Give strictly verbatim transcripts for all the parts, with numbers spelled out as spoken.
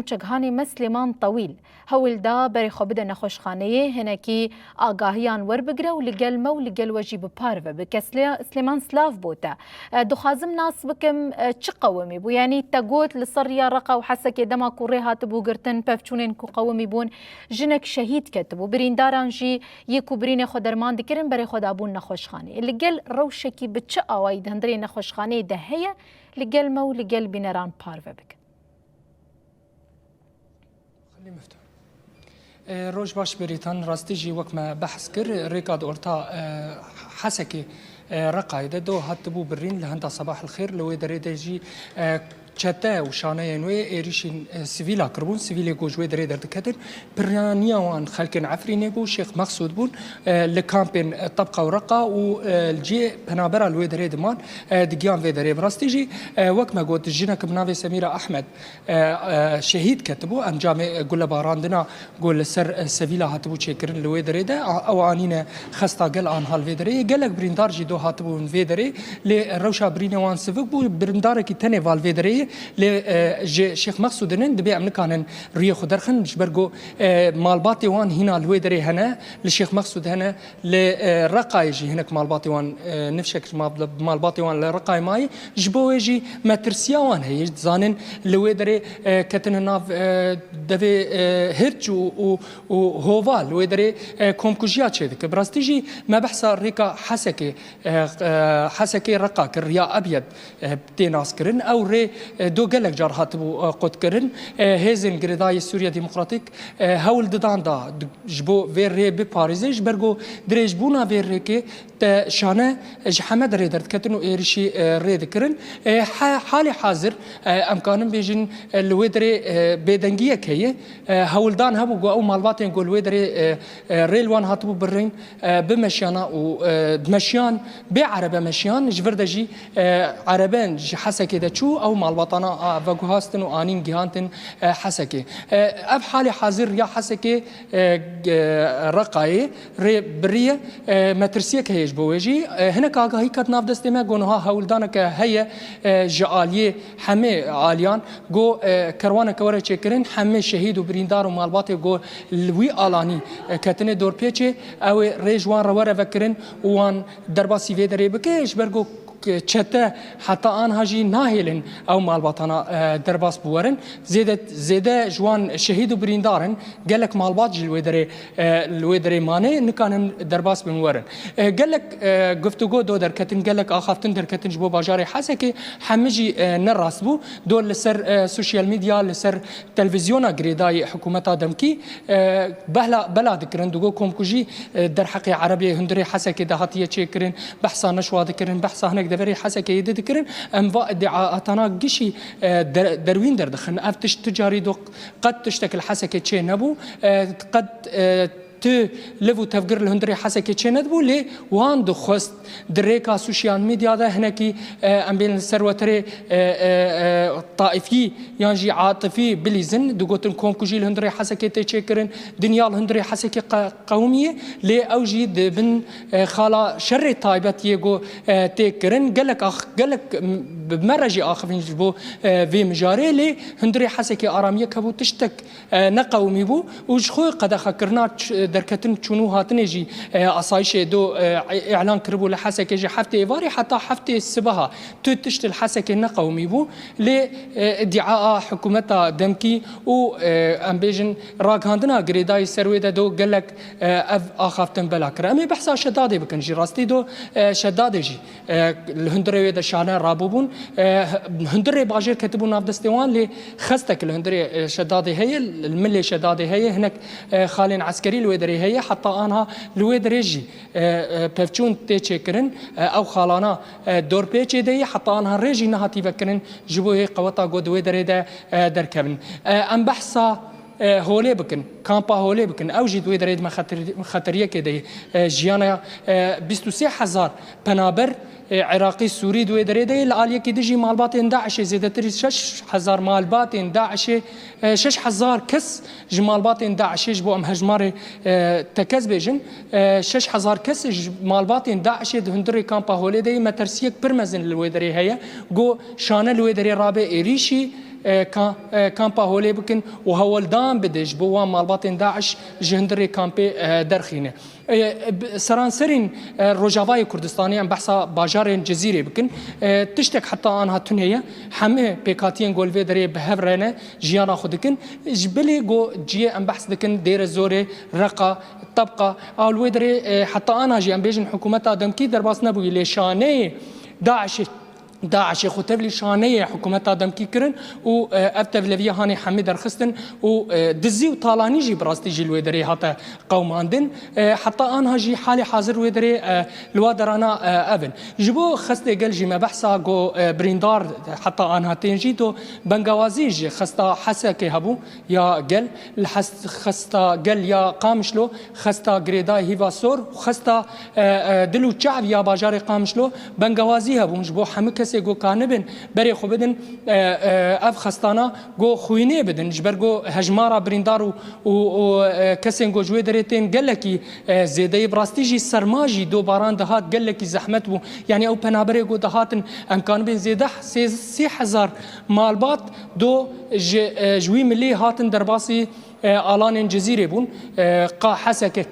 Çekhanê me Silêman Tewîl hewl da berê xwe bide nexweşxaneyê, hinekî agahiyan werbigire û li gel me û li gel we jî bi parve bike. Silê-, Silêman, silav bo te. E, dixwazim nas bikim, e, çi qewimî bû? Yanî te got li ser riya Reqa û Hesekê dema ku rê hatibû girtin, pevçûnên ku qewimî bûn, jinek şehîd ketibû. Birîndaran jî yê ku birînê xwe derman dikirin, berê xwe dabûn nexweşxaneyê. Li gel rewşekî bi çi awayî di hundirê nexweşxaneyê de heye, li gel me û li gel bîneran parve bike. Xelî Mifta. E, roj baş berîtan, rastî jî wek me behs kir, rêka di orta, e, Hesekê, e, Reqayê de do hatibû birîn li henda Sabah el Xêr, li wê derê de jî, e, çete û şaneyên wê êrîşên, e, sivîla kiribûn, sivîlê ku ji wê derê derdiketin, piraniya wan xelkên Efrînê bû, Şêx Mexsûd bûn, e, li kampên, e, Tebqa û Reqa û, e, li cihê penabera li wê derê diman, e, digiyan vê derê. Bi rastî jî, e, wek me got, jinek bi navê Semîra Ehmed, e, e, şehîd ketibû. Encamê, e, gulebarandina ku li ser, e, sivîla hatibû çêkirin li wê derê de, a, ew anîne xesta gel an hal vê derê. Gelek birîndar jî do hatibûn vê derê. Lê rewşa birînê wan sivik bû. Birindarekî tenê val vê derê. Lê, e, ji Şêx Mexsûdin in, dibê em nikanin rûyê xwe derxin. Ji ber ku, e, malbatê wan hîna li wê derê hene, li Şêx Mexsûd hene. Li, e, Reqayê jî hinek malbatê wan, e, nifşek ji mal-, malbatê wan li Reqayê mayî. Ji bo wê jî metirsiya wan heye. Dizanin li wê derê, e, ketine nav, e, devê, e, hirç û, û, û hova li wê derê, e, komkujiya çêdike. Bi rastî jî me behsa rêka Hesekê, e, e, Hesekê Reqa kir, Riya Ebyed, e, tê naskirin. Ew rê, e, do gelek car hatibû, e, qutkirin. E, hêzên girêdayî Sûriya Demokratîk, e, hewl didan da di-, ji bo vê rê biparêze, ji ber ku dirêjbûna vê rêkê te şane ji heme derê derdiketin û êrişî, e, rê dikirin. E, he-, halê hazir, e, em kanin bêjin, e, li wê derê, e, bêdengiyek heye. E, hewldan hebû ku ew malbatên ku li wê derê, e, e, rê li wan hatibû birîn, e, bimeşiyana û, e, dimeşiyan, bê erebe meşiyan, ji vir de jî, e, ereben ji Hesekê de çû, ew malbatana, a, veguhastin û anîn gihantin, e, Hesekê. E, ev halê hazir ya Hesekê, e, g-, Reqayê rê biriye, e, metirsiyek heye ji bo wê jî. E, hinek agahî ket nav destê me, ku niha hewldaneke heye, e, ji aliyê hemê aliyan, ku, e, kerwaneke were çêkirin, hemê şehîd û birîndar û malbatê ku li wî alanî, e, ketine dorpêçê, ew ê rê ji wan re were vekirin û wan derbasî vê derê bike, ji ber ku çete heta anha jî nahêlin ew malbatana, e, derbas biwerin. Zêde, zêde ji wan şehîd û birîndar in, gelek malbat jî li wê derê, e, li wê derê mane, nikanin derbas bin werin. E, gelek, e, guftûgo do derketin, gelek axaftin derketin ji bo bajarê Hesekê, hemî jî, e, ne rast bû. Do li ser, e, sosyal medya, li ser televîzyona girêdayî hikûmeta demkî, e, behla, bela dikirin, digo komkujî, e, derheqê erebê hundirê Hesekê de hatiye çêkirin, behsa neşwa dikirin, behsa hinek deverê Hesekê yê di dikirin. Em va iddiaatana gişî, e, der-, derwîn derdixin. Ev tişt tu carî do qet tiştek li Hesekê çê nebû. E, qet, e, tu liv û tevgir li hundirê Hesekê çê nedibû, lê wan dixwest di rêka sosyal medya de hinekî, e, em bên li ser weterê, e, e, e, taifî yan jî atifî bilîzin, digotin komkujî li hundirê Hesekê tê çêkirin, dinya li hundirê Hesekê qe-, qewimiye, lê ew jî di bin, e, xala şerê taybet yê ku, e, tê kirin. Gelek ax-, gelek m-, bi me re jî axivîn ji bo, e, vê mijarê, lê hundirê Hesekê aramiyek hebû, tiştek e, neqewimî bû û ji xwe qedexekirina ç-, derketin çûn û hatinê jî, e, asayişê do, e, îlan kiribû li Hesekê ji heftê êvarê heta heftê sibeha tu tişt li Hesekê neqewimî bû. Lê, e, îdîaa hikûmeta demkî û, e, em bêjin ragihandina girêdayî ser wê de do gelek, e, ev axaftin bela kir. Em ê behsa Şedadê bikin jî. Rastî do, e, Şedadê jî e, li hundirê wê de şane rabûbûn. E, hundirê bajêr ketibû nav destê wan, lê xestek li hundirê, e, Şedadê heye, li milê Şedadê heye, hinek, e, xalên eskerî li wê derê heye, heta anha li wê derê jî, e, e, pevçûn tê çêkirin. E, ew xalana, e, dorpêçê de ye, heta anha rê jî nehatî vekirin ji bo yê qeweta ku di wê derê de, e, derkevin. E, em behsa e, Holê bikin, kampa Holê bikin. Ew jî di wê derê di me xetir-, xeteriyekê de ye. E, jiyana, e, bîst û sê hezar penaber, e, Iraqî, Sûrî di wê derê de ye. Li aliyekî din jî malbatên DAIŞê zêdetirî şeş hezar malbatên DAIŞê, e, şeş hezar kes ji malbatên DAIŞê ji bo em hejmarê, e, tekez bêjin. E, şeş hezar kes ji malbatên DAIŞê di hundirê kampa Holê de ye. Metirsiyek pir mezin li wê derê heye. Go şane li wê derê rabe êrîşî, e, ka-, e, kampa holê bikin û hewldan bide ji bo wan malbatên DAIŞ ji hundirê kampê, e, derxîne. E, bi-, seranserîn, e, Rojavayê Kurdistanê, em behsa bajarên Cizîrê bikin, e, tiştek heta anha tune ye. Hemî pêkhatiyên ku li vê derê bi hev re ne, jiyana xwe dikin. Ji bilî ku ciyê em behs dikin Dêre Zorê, Reqa, Tebqa, ew li wê derê, e, heta anha jî em bêjin hikûmeta demkî derbas nebûyî, lê şaneyê DAIŞê DAIŞê xwe tevlî şaneyê hikûmeta demkî kirin û, e, ev tevleviya hanê hemî derxistin û, e, dizî û talanî jî bi rastî jî li wê derê hate qewmandin. E, heta anha jî halê hazir wê derê, e, li wa derana, e, ev in. Ji bo xestê gel jî me behsa ku, e, birîndar heta anha tên jî do bengawazî ji xesta Hesekê hebû ya gel, li hes-, xesta gel ya Qamişlo, xesta girêdayê Hîva Sor û xesta, e, e, Dil û Çav ya bajarê Qamişlo bengawazî hebûn. Ji bo hemû kesê ku kanibin berê xwe bidin, e, e, ev xestana ku xwînê bidin. Ji ber ku hejmara birîndar û, û, û, e, kesên ku ji wê derê tên gelekî, e, zêde ye. Bi rastî jî serma jî do baran dihat gelekî zehmet bû. Yanî ew penaberê ku dihatin em kanibên zêde sê-, sê hezar malbat do ji, e, ji wî milî hatin derbasî, e, alanên Cizîrê bûn. E, qa Hesekê,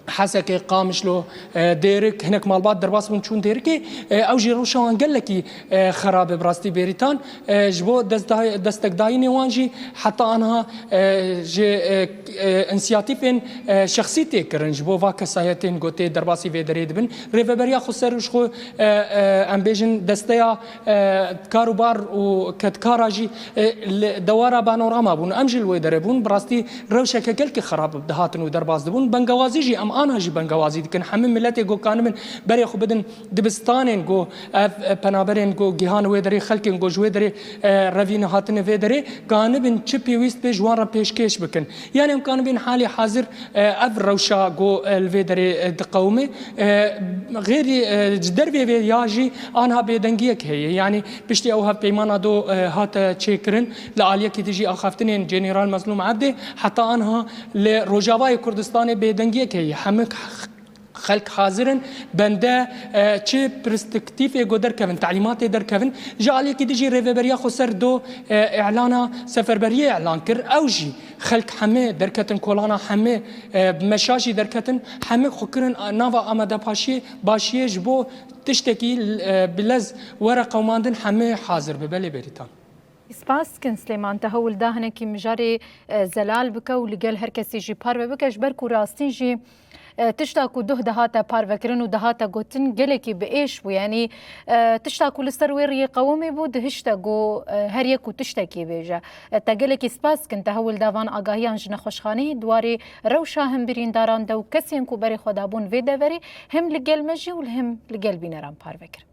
Hesekê, Qamişlo, e, Dêrik, hinek malbat derbas bûn çûn Dêrikê. E, ew jî rewşa wan gelekî, e, xerab e bi rastî bêrîtan. E, ji bo destda-, destekdayînê wan jî heta anha, e, ji, e, e, însiyatîfên, e, şexsî tê kirin ji bo va kesayetên ku tê derbasî vê derê dibin. Rêveberiya Xweser ji xwe, e, e, em bêjin desteya, e, karûbar û kedkara jî, e, li dewara Banorama bûn. Em jî li wê derê bûn. Bi rastî rewşeke gelkî xerab dihatin û derbas dibûn. Bengawazî jî, em ana jî bengawazî dikin. Hemî miletê ku kanibin berê xwe bidin dibistanên ku ev, e, penaberên ku gihan wê derê, xelkên ku ji wê derê, e, revîne hatine vê derê, kanibin çi pêwîst be ji wan re pêşkêş bikin. Yanî em kanibin halê hazir, e, ev rewşa ku, e, li vê derê, e, diqewime. E, xêrî, e, ji dervê vê ya jî anha bêdengiyek heye. Yanî piştî ew hevpeymana do, e, hate çêkirin li aliyekî dijî axaftinên General Mezlûm Ebdê, heta anha li Rojavayê Kurdistanê bêdengiyek heye. Hemik xelk hazir in bende, e, çi perspektîfê ku derkevin, telîmatê derkevin. Ji aliyekî dijî Rêveberiya Xweser do, e, îlana seferberiyê îlan kir. Ew jî xelk hemê derketin kolana hemê, e, meşa jî derketin. Hemê xwe kirin nava amadepaşiyê, başiyê ji bo tiştekî, e, bi lez were qewmandin hemê hazir be. Belê bêrîtan. Spas dikin Silêman, te hewl da hinekî mijarê, e, zelal bike û li gel her kesî jî parve bike, ji ber ku rastî jî, e, tişta ku duh dihate parvekirin û dihate gotin gelekî bi êş bû. Yanî, e, tişta ku li ser wê riyê qewimî bû, dihişte ku, e, her yek û tiştekî bêje. E, te gelekî spas dikin, te hewl da van agahiyan ji nexweşxaneyê di warê rewşa him birîndaran de û kesên ku berê xwe dabûn vê deverê, him li gel me jî û li him li gel bîneran parve kir.